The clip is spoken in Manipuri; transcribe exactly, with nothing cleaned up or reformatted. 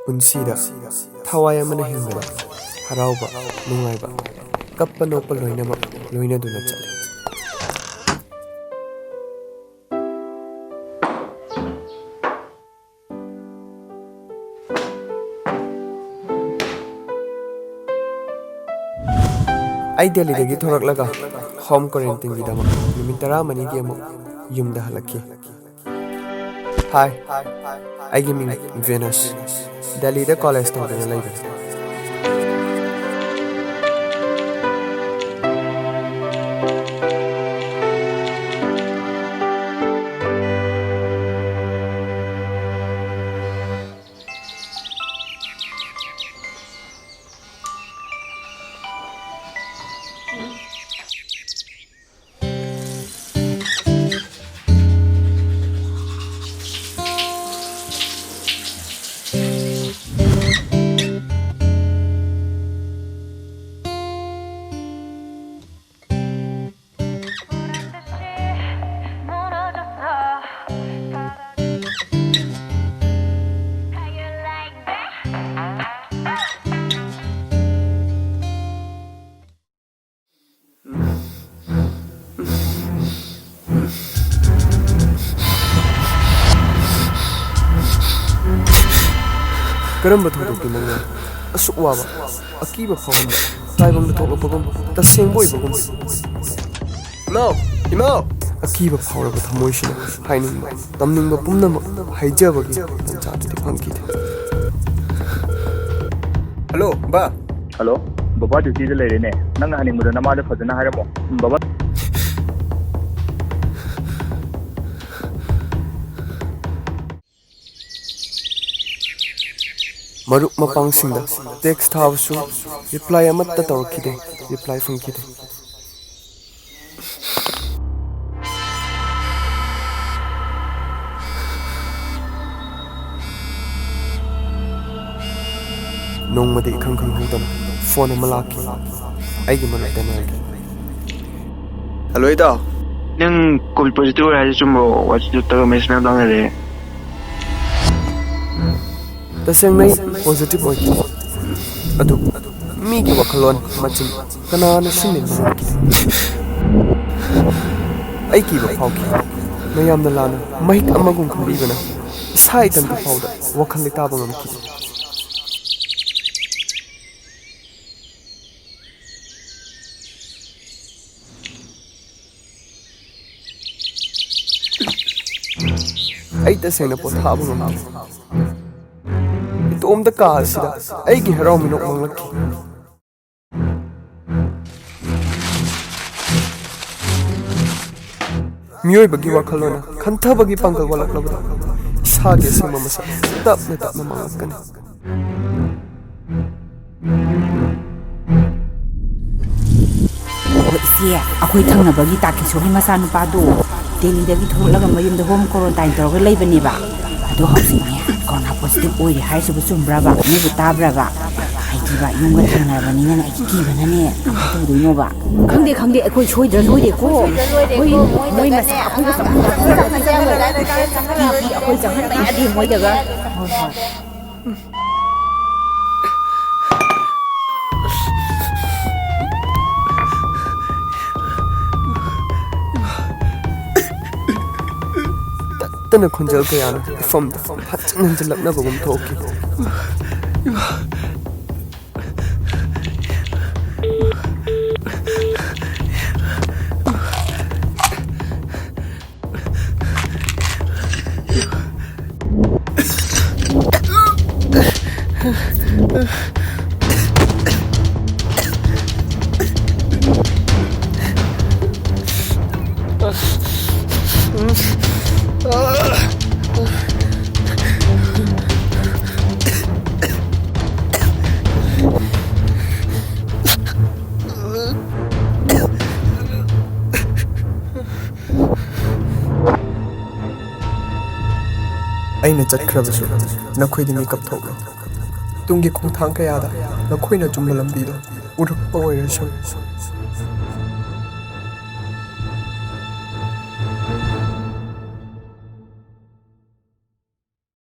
ꯄꯨꯟꯁꯤꯗ ꯊꯋꯥꯏ ꯑꯃꯅ ꯍꯤꯡꯕꯗ ꯍꯔꯥꯎꯕ, ꯅꯨꯡꯉꯥꯏꯕ, ꯀꯞꯄ ꯅꯣꯛꯄ ꯂꯣꯏꯅꯃꯛ ꯂꯣꯏꯅꯗꯨꯅ ꯆꯠꯂꯤ꯫ ꯑꯩ ꯗꯦꯜꯂꯤꯗꯒꯤ ꯊꯣꯔꯛꯂꯒ ꯍꯣꯝ ꯀ꯭ꯋꯥꯔꯦꯟꯇꯤꯟꯒꯤꯗꯃꯛ ꯅꯨꯃꯤꯠ ꯇꯔꯥꯃꯔꯤꯒꯤ ꯑꯃꯨꯛ ꯌꯨꯝꯗ ꯍꯜꯂꯛꯈꯤ꯫ ꯍꯥꯏ, ꯑꯩꯒꯤ ꯃꯤꯡ ꯚꯦꯅꯁ꯫ ꯗꯦꯜꯂꯤꯗ ꯀꯣꯂꯦꯖ ꯇꯧꯗꯨꯅ ꯂꯩꯕꯅꯤ꯫ ꯀꯔꯝꯕ ꯊꯧꯗꯣꯛꯀꯤ ꯃꯉꯥꯜ? ꯑꯁꯨꯛ ꯋꯥꯕ, ꯑꯀꯤꯕ ꯐꯥꯎꯍꯟꯕ, ꯇꯥꯏꯕꯪꯗ ꯊꯣꯛꯂꯛꯄꯒꯨꯝ, ꯇꯁꯦꯡꯕ ꯑꯣꯏꯕꯒꯨꯝ꯫ ꯏꯃꯥꯎ! ꯏꯃꯥꯎ! ꯑꯀꯤꯕ ꯐꯥꯎꯔꯕ ꯊꯃꯣꯏꯁꯤꯅ ꯍꯥꯏꯅꯤꯡꯕ, ꯇꯝꯅꯤꯡꯕ ꯄꯨꯝꯅꯃꯛ ꯍꯥꯏꯖꯕꯒꯤ ꯇꯟꯖꯥꯗꯨꯗꯤ ꯐꯪꯈꯤꯗꯦ꯫ ꯍꯜꯂꯣ, ꯕꯥ꯫ ꯍꯜꯂꯣ, ꯕꯕꯥ ꯗ꯭ꯌꯨꯇꯤꯗ ꯂꯩꯔꯦꯅꯦ꯫ ꯅꯪꯅ ꯍꯟꯅꯤꯡꯕꯗꯣ ꯅꯃꯥꯗ ꯐꯖꯅ ꯍꯥꯏꯔꯝꯃꯣ꯫ ꯎꯝ, ꯕꯕꯥ꯫ ꯃꯔꯨꯞ ꯃꯄꯥꯡꯁꯤꯡꯗ ꯇꯦꯛꯁ ꯊꯥꯕꯁꯨ ꯔꯤꯄ꯭ꯂꯥꯏ ꯑꯃꯠꯇ ꯇꯧꯔꯛꯈꯤꯗꯦ, ꯔꯤꯄ꯭ꯂꯥꯏ ꯐꯪꯈꯤꯗꯦ꯫ ꯅꯣꯡꯃꯗꯤ ꯏꯈꯪ ꯈꯪꯍꯧꯗꯅ ꯐꯣꯟ ꯑꯃ ꯂꯥꯛꯈꯤ꯫ ꯑꯩꯒꯤ ꯃꯔꯨꯞ ꯗꯦꯅꯦꯜꯒꯤ꯫ ꯍꯜꯂꯣ, ꯏꯇꯥꯎ꯫ ꯅꯪ ꯀꯣꯚꯤꯗ ꯄꯣꯖꯤꯇꯤꯚ ꯑꯣꯏ ꯍꯥꯏꯁꯦ ꯆꯨꯝꯕ꯭ꯔꯣ? ꯋꯥꯆꯦꯞꯇꯒ ꯃꯦꯁꯦꯖ ꯃꯌꯥꯝ ꯂꯥꯛꯅꯔꯦ꯫ ꯇꯁꯦꯡꯅ ꯑꯩ positive ꯑꯣꯏꯈꯤ, ꯑꯗꯨꯕꯨ ꯃꯤꯒꯤ ꯋꯥꯈꯜꯂꯣꯟ ꯃꯆꯤꯟ ꯀꯅꯥꯅ ꯁꯤꯟꯅꯤꯡꯕ ꯉꯝꯈꯤ? ꯑꯩ ꯀꯤꯕ ꯐꯥꯎꯈꯤ꯫ ꯃꯌꯥꯝꯅ ꯂꯥꯟꯅ ꯃꯍꯤꯛ ꯑꯃꯒꯨꯝ ꯈꯟꯕꯤꯕꯅ ꯏꯁꯥ ꯏꯊꯟꯇ ꯐꯥꯎꯗ ꯋꯥꯈꯜ ꯂꯩꯇꯥꯕ ꯉꯝꯈꯤ꯫ ꯑꯩ ꯇꯁꯦꯡꯅ ꯄꯣꯊꯥꯕ ꯉꯝꯗ꯭ꯔꯦ꯫ ꯏꯇꯣꯝꯇ ꯀꯥ ꯑꯁꯤꯗ ꯑꯩꯒꯤ ꯍꯔꯥꯎ ꯃꯤꯅꯣꯛ ꯃꯥꯡꯂꯛꯈꯤ꯫ ꯃꯤꯑꯣꯏꯕꯒꯤ ꯋꯥꯈꯜꯂꯣꯟꯅ ꯈꯟꯊꯕꯒꯤ ꯄꯥꯡꯒꯜ ꯋꯥꯠꯂꯛꯂꯕꯗ ꯏꯁꯥꯒꯤ ꯑꯁꯦꯡꯕ ꯃꯁꯛ ꯇꯞꯅ ꯇꯞꯅ ꯃꯥꯡꯂꯛꯀꯅꯤ꯫ ꯑꯣ, ꯏꯆꯦ, ꯑꯩꯈꯣꯏ ꯊꯪꯅꯕꯒꯤ ꯇꯥꯀꯤꯁꯣꯒꯤ ꯃꯆꯥꯅꯨꯄꯥꯗꯣ ꯗꯦꯜꯂꯤꯗꯒꯤ ꯊꯣꯛꯂꯛꯂꯒ ꯃꯌꯨꯝꯗ home quarantine ꯇꯧꯔꯒ ꯂꯩꯕꯅꯦꯕ꯫ ꯑꯗꯣ ꯍꯧꯖꯤꯛꯅꯦ ꯀꯣꯔꯣꯅꯥ positive ꯑꯣꯏꯔꯦ ꯍꯥꯏꯔꯤꯁꯤꯕꯨ ꯆꯨꯝꯕ꯭ꯔꯕ? ꯅꯣꯏꯕꯨ ꯇꯥꯕ꯭ꯔꯕ? ꯍꯥꯏꯗꯤꯕ, ꯌꯨꯝꯒ ꯊꯪꯅꯔꯕꯅꯤꯅꯅꯦ ꯑꯩ ꯀꯤꯕꯅꯅꯦ ꯀꯃꯥꯏꯅ ꯇꯧꯗꯣꯏꯅꯣꯕ? ꯈꯪꯗꯦ, ꯈꯪꯗꯦ, ꯑꯩꯈꯣꯏ ꯁꯣꯏꯗ꯭ꯔꯥ ꯂꯣꯏꯔꯦꯀꯣ꯫ ꯑꯩꯈꯣꯏ ꯃꯣꯏ ꯃꯁꯦ ꯑꯩꯈꯣꯏꯒ ꯆꯞ ꯃꯥꯟꯅꯩ꯫ ꯑꯩꯈꯣꯏ ꯆꯪꯍꯟꯕ ꯌꯥꯗꯦ ꯃꯣꯏꯗꯒ꯫ ꯍꯣꯏ, ꯍꯣꯏ꯫ ꯇꯠꯇꯅ ꯈꯣꯟꯖꯦꯜ ꯀꯌꯥꯅ ꯃꯐꯝꯗ ꯍꯟꯖꯤꯟ ꯍꯟꯖꯤꯜꯂꯛꯅꯕꯒꯨꯝ ꯊꯣꯛꯈꯤ꯫ ꯑꯩꯅ ꯆꯠꯈ꯭ꯔꯕꯁꯨ ꯅꯈꯣꯏꯗꯤ ꯃꯤꯀꯞ ꯊꯣꯛꯂꯣ꯫ ꯇꯨꯡꯒꯤ ꯈꯣꯡꯊꯥꯡ ꯀꯌꯥꯗ ꯅꯈꯣꯏꯅ ꯑꯆꯨꯝꯕ ꯂꯝꯕꯤꯗꯣ ꯎꯔꯛꯄ ꯑꯣꯏꯔꯁꯨ꯫